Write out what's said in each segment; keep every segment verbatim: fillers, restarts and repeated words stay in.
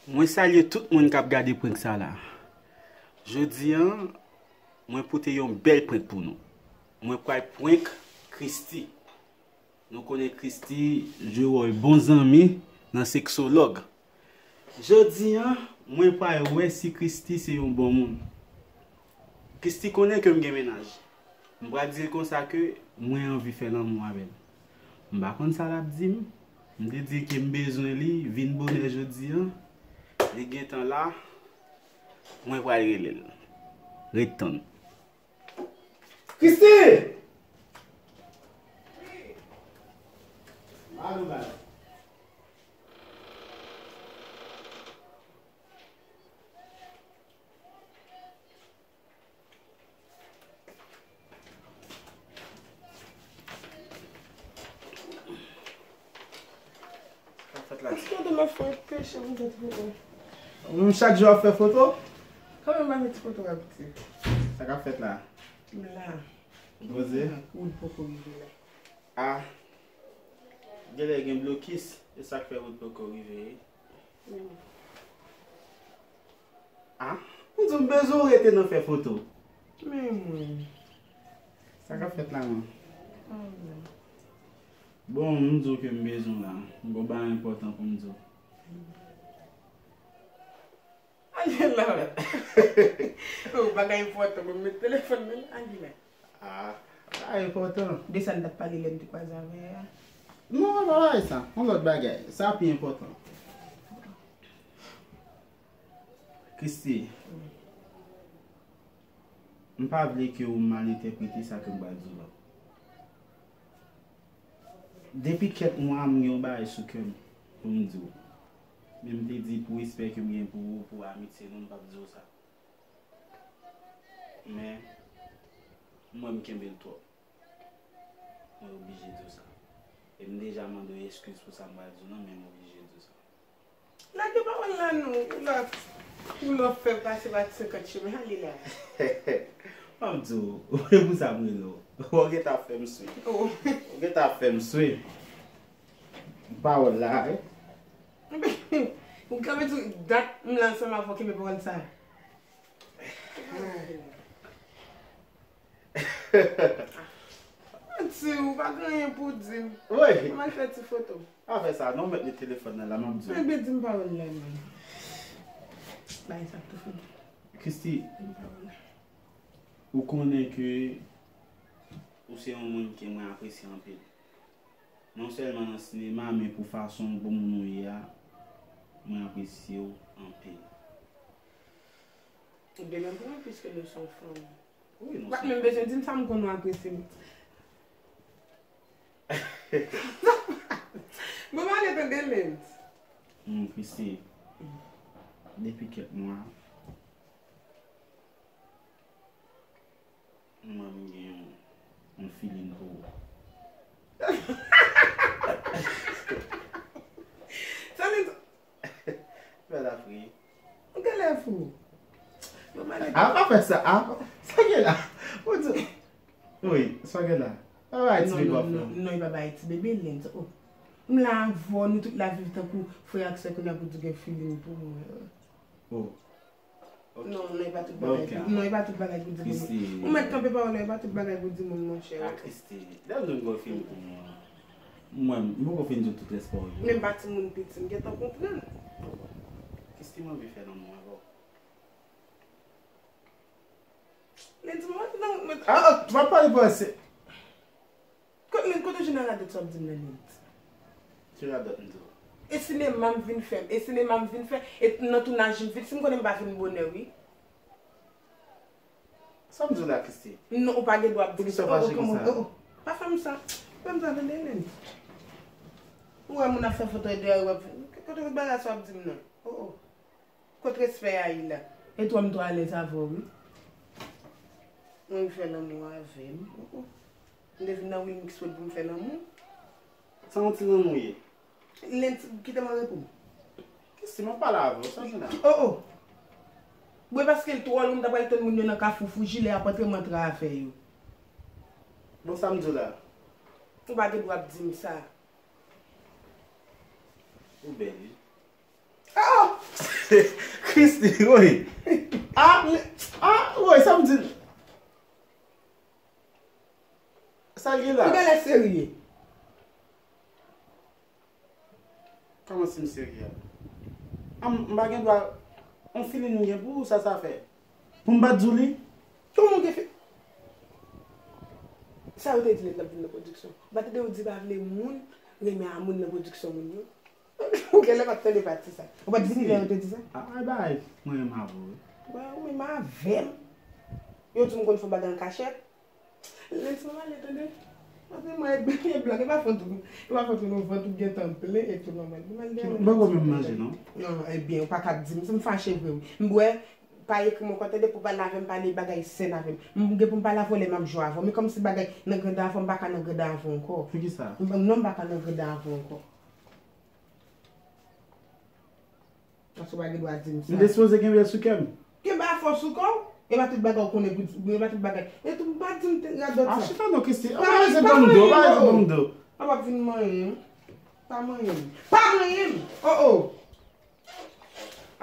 Mwen salye tout moun k ap gade prank sa la. Jodi a, mwen pote yon bèl prank pou nou. Mwen pral prank Christie. Nou konnen Christie jwe wòl bon zanmi nan seksològ. Jodi a, mwen pral wè si Christie se yon bon moun. Christie konnen ke m gen mennaj. M pral di l konsa ke mwen anvi fè lanmou avè l. M pa konn sa l ap di m. M te di l ke m bezwen li, vin bonè jodi a. Li gentan la. Mwen pral rele l. Ret tann. Christie! Alo, baz. Sa k ap fèt la? Èske w te mèt fè yon peche pou m te twouve? Ou menm chak jou w ap fè foto? Kanmenm pa fè ti foto w ap di. Sa k ap fèt la? M la. Poze. Wood poko rive la. A. Genlè gen blokis. E sa k fè Wood poko rive. A, m di w m bezwen w rete nan fè foto. Men mwen. Sa k ap fèt la menm? Bon, m di w ke m bezwen w la. M gon bagay enpòtan pou m di w. Angela. Oh, bagay enpòtan, mwen met telefòn nan, Angela. Ah, bagay enpòtan. De sa n t ap pale lè n te kwaze avè a. Non, pa bagay sa. Yon lòt bagay. Sa pi enpòtan. Christie, m pa vle ke ou mal entèprete sa ke m pral di w la. Depi kèk mwa, m gen yon bagay sou kè m pou m di w. Men m te di pou respè ke m gen pou ou, pou amitye nou, m p ap di w sa. Men, m wè m kenbe l twòp. Mwen oblije di w sa. E m deja mande w eskiz pou sa m pral di w nan, men m oblije di w sa. Lage pawòl la non, ou la, ou la fè pase pa ti senkant chemen, ale la. M ap di w, e pou sa m rele w. Ou gentan ap fè m swe. Oh. Ou gentan ap fè m swe. Pawòl la, wi. Ou ka met sou dat m la ansanm avè w kenbe pawòl sa. Manti, ou pa gen anyen pou di m. Wi. Ann al fè ti foto. Pa fè sa, non, mèt li telefòn nan la, m ap di w. Ebyen, di m pawòl la, non. Bay sa tou fini. Christie, di m pawòl la. Ou konnen ke ou se yon moun ke mwen apresye anpil. Non sèlman nan sinema, men pou fason w bon moun ou ye a, mwen apresye w anpil. De menm pou mwen, piske nou se yon fanmi. Wi, nou se fanmi. Ou pa t menm bezwen di m sa, m konn ou apresye m. Bon, m ale tande Lens. Hmm, Christie, depi kèk mwa, mwen, m gen yon, yon feeling pou ou. Sa vle di Bèl ap ri. Ou genlè fou. Bon, m ale. A, pa fè sa. A, sa gen la? Ou di, wi, sa gen la? Pa bay ti bebe ap fè. Non, non, non, non, e pa bay ti bebe, Lens. Oh. M la avè w, nou tout la viv tankou frè ak sè, kounye a pou di w gen feeling pou mwen. Oh. Ok. Non, non, e pa tout bagay. Ok. Non, e pa tout bagay pou di moun. Christie. Ou mèt kanpe pawòl la, e pa tout bagay pou di moun, monchè. A, Christie, lè m di w m gon feeling pou mwen. Mwen, m poko fin di w tout rès pawòl yo. Menm pa timoun piti, m gentan konprann. Christie, m anvi fè lanmou avè w. Lens, mwen, mwen, mwen, ah, ah, w ap pale fransè. Kote, men kote w jwenn radòt sa w ap di m nan, Lens? Ki radòt m di w? E sinema m vin fè, e sinema m vin fè, e nan tounaj m vin, si m konnen m pa vin bonè, wi. Sa m di w la, Christie? Non, ou pa gen dwa ap di m sa. Poukisa w fache konsa? Oh, oh, oh, oh. Pa fè m sa. Fè m sa, tande, Lens. Ou wè moun ap fè foto e dèyè w ap, kote bagay sa w ap di m nan? Oh, oh. Kot respè a ye la? E twò m twò alèz avè w, wi. Mwen fè lanmou avè m. Oh, oh. M te vin nan Wilmix Road pou m fè lanmou. Sa yon ti lanmou ye? Lens, kite m an repo m. Christie, m ap pale avè w, sa w jwenn la? Oh, oh. Bon, e paske l twò long, m ta pral tann moun yo nan Kafou Foujilè ap antre m antre avè yo. Bon, sa m di w la? Ou pa gen dwa ap di m sa. Ou bèl, wi. Oh! Christy, woy. Ah, ah, woy, sa m di. Sa l gen la? Ou genlè serye. Kòman si m serye a? Ah, m, m pa gen dwa. On feeling m gen pou ou, sa sa fè? Pou m pa di w li? Kòman w gen fi... Sa yo te di lè l ap vin nan pwodiksyon? M pa tande yo di pa vle moun renmen a moun nan pwodiksyon moun yo. Ou genlè pa t tande pati sa. Ou pa t vini lè yo te di sa? Ah, ay, bay, mwen menm avè w, wi. Bay, ou menm avè m. Yo di m konn fè bagay an kachèt. Lens mwen ale tande. Paske mwen e blag, e pa fon tou. E pa fon tou, non, vant ou gentan plen e tou nòmal. Mwen al dèyè. M poko menm manje, non. Non, ebyen, ou pa ka di m, m fache vre, wi. M bwè, pa ekri m ankò, tande, pou pale avè m, pale bagay sèn avè m. M gen pou m pale avè w lè m ap jwe avè w. Men kòmsi bagay nan granda avè w, m pa ka nan granda avè w ankò. Poukisa? M, non, m pa ka nan granda avè w ankò. Paske w pa gen dwa di m sa. M te sipoze gen bèl sou kè m. Gen ba fò sou kò w. E pa tout bagay w konnen pou di, e pa tout bagay. E tou, pa di m te radòt sa. Ah, chita non, Christy. Pa, pa manyen m, non. Pa manyen m, non. Pa ap vin manyen m. Pa manyen m. Pa manyen m. Oh, oh.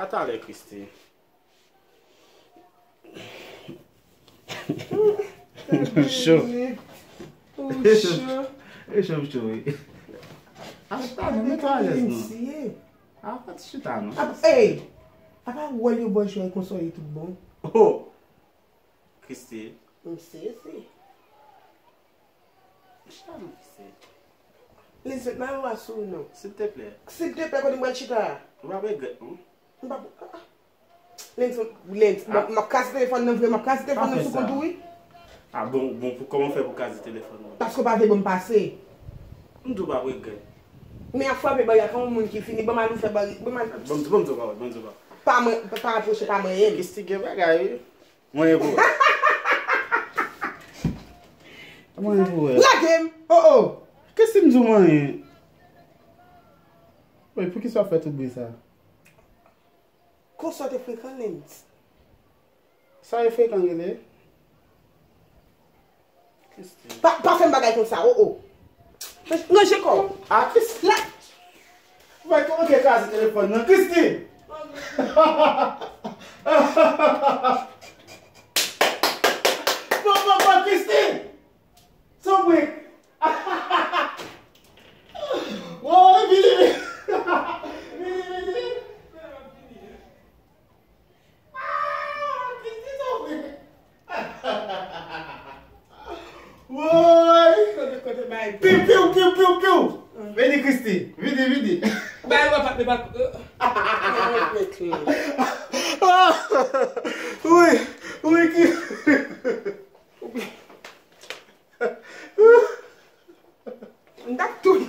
A talè, Christy. Ou cho. Ou cho. E cho, m cho, wi. A chita non, mete alèz non. A pa t chita non. Ap, ey! Apa wòl yo ba w jwe konsa w ye tout bon? Oh! Christy. M sezi. Chita non, Christy. Lens, met mayo a sou ou non. Silteplè. Silteplè, kote m pral chita a? Ou p ap regrèt non. M p ap, ah, ah. Lens, Lens, m ap, m ap kraze telefòn nan vre, m ap kraze telefòn nan sou kont ou, wi. Ah, bon, bon, pou, kòman w fè pou kraze telefòn nan? Paske w pa vle ban m pase. M di w pa regrèt. Men ap frape bari a kon yon moun ki fini, ban m al ouvè bari, ban m al. Ban m di, ban m di w pawòl, ban m di w pawòl. Pa mwen, pa apwoche, pa manyen m. Christy gen bagay, wi. Manyen pou wè. Manyen pou wè. Lage m! Oh, oh! Christy, m di w manyen. Wi, poukisa w fè tout bri sa? Konsa w te frekan, Lens. Sa e frekan rele? Christy. Pa, pa fè m bagay konsa, oh, oh. Ranje kò w. Ah, Christy. La. Ou bay kòman ke kraze telefòn nan, Christy? Bon, bon, bon, Christy! Son brik! Woy, vini, vini! Vini, vini! Ah, Christy, son brik! Woy! Kote, kote, bay. Piu, piu, piu, piu, piu! Vini, Christy, vini, vini! Bay, wè, pa, pa, ah, wi, wi, ki... M t ap touye.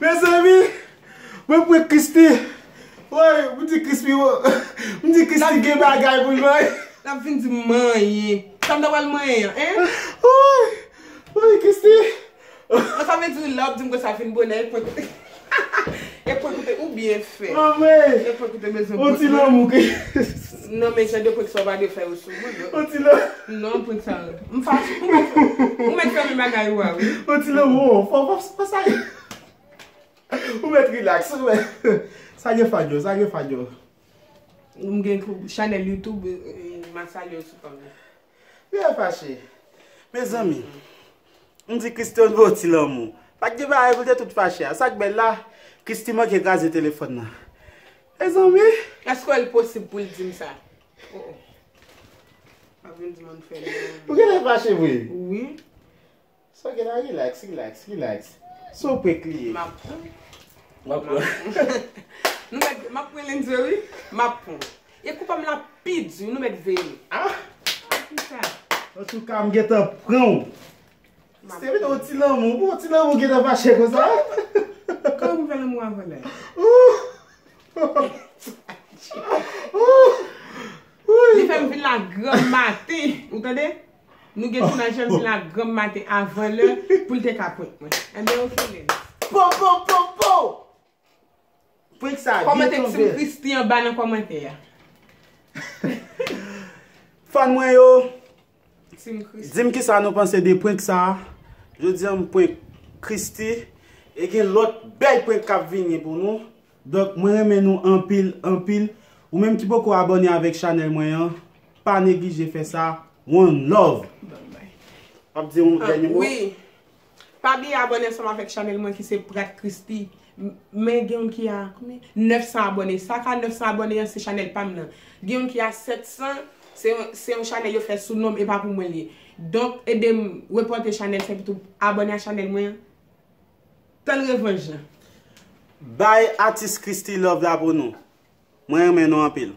Mezanmi, mwen pran Christy. Woy, m di Christy, m di Christy gen bagay pou l bay. L ap vin di m manyen. Sa m ta pral manyen an, en? Woy, woy, Christy. Sa vle di lè w ap di m konsa fin bonè, e pwen kote. E pwen kote ou byen fè. Anmwey. E pwen kote bezwen. On ti lanmou ke... Non, men jan de prank sa w pa dwe fè yo sou mwen, non. On ti lanmou. Non, prank sa. M fache. Ou mèt, ou mèt fèmen bagay ou a, wi. On ti lanmou, fò, fò, fò sa. Ou mèt relax, ou mèt. Sa gen fadyo, sa gen fadyo. M gen chanèl YouTube, eh, m a salye w sou fanm nan. Byen fache. Mezanmi, m di Christy yon bon ti lanmou. Pa t gen bagay pou l te tout fache a. Sa k bèl la, Christy manke kraze telefòn nan. Mezanmi. Èske w wè l posib pou l di m sa? Oh, oh. Pa vin di m ann fè non. Ou genlè fache vre? Wi. Sa w genlè, relax, relax, relax. Se yon prank li ye. M ap pran. W ap pran. Nou mèt, m ap pran Lenzo, wi. M ap pran. E kou pa m la pi di, nou mèt veye. Ah! Ki sa? Antouka, m gentan pran w. Se vin yon ti lanmou, bon, ti lanmou gentan fache konsa. Kòman m fè lanmou avè l? Li fè m vin la granm maten, ou tande? Nou gen tounaj, fè m vin la granm maten avan lè pou l te ka prank mwen. Enben, ok, Lenz. Po, po, po, po! Prank sa byen tonbe. Kòmante Team Christy anba nan kòmantè a. Fan mwen yo, Team Christy, di m kisa nou panse de prank sa. Jodi a m prank Christy. E gen lòt bèl prank k ap vini pou nou. Donk, mwen renmen nou anpil, anpil. Ou menm ki poko abòne avèk chanèl mwen an, pa neglije fè sa. One love. Ap di yon dènye mo? Wi. Pa bliye abòne ansanm avèk chanèl mwen ki se Prat Christy. M- Men gen youn ki a konbyen? Nèf san abòne. Sa ka nèf san abòne an se chanèl pa m nan. Gen youn ki a sèt san. Se yon, se yon chanèl yo fè sou non m, e pa pou mwen li ye. Donk, ede m repòte chanèl sa epi tou abòne a chanèl mwen an. Tann revanj lan. Bay atis Christy love la pou nou. Mwen renmen nou anpil.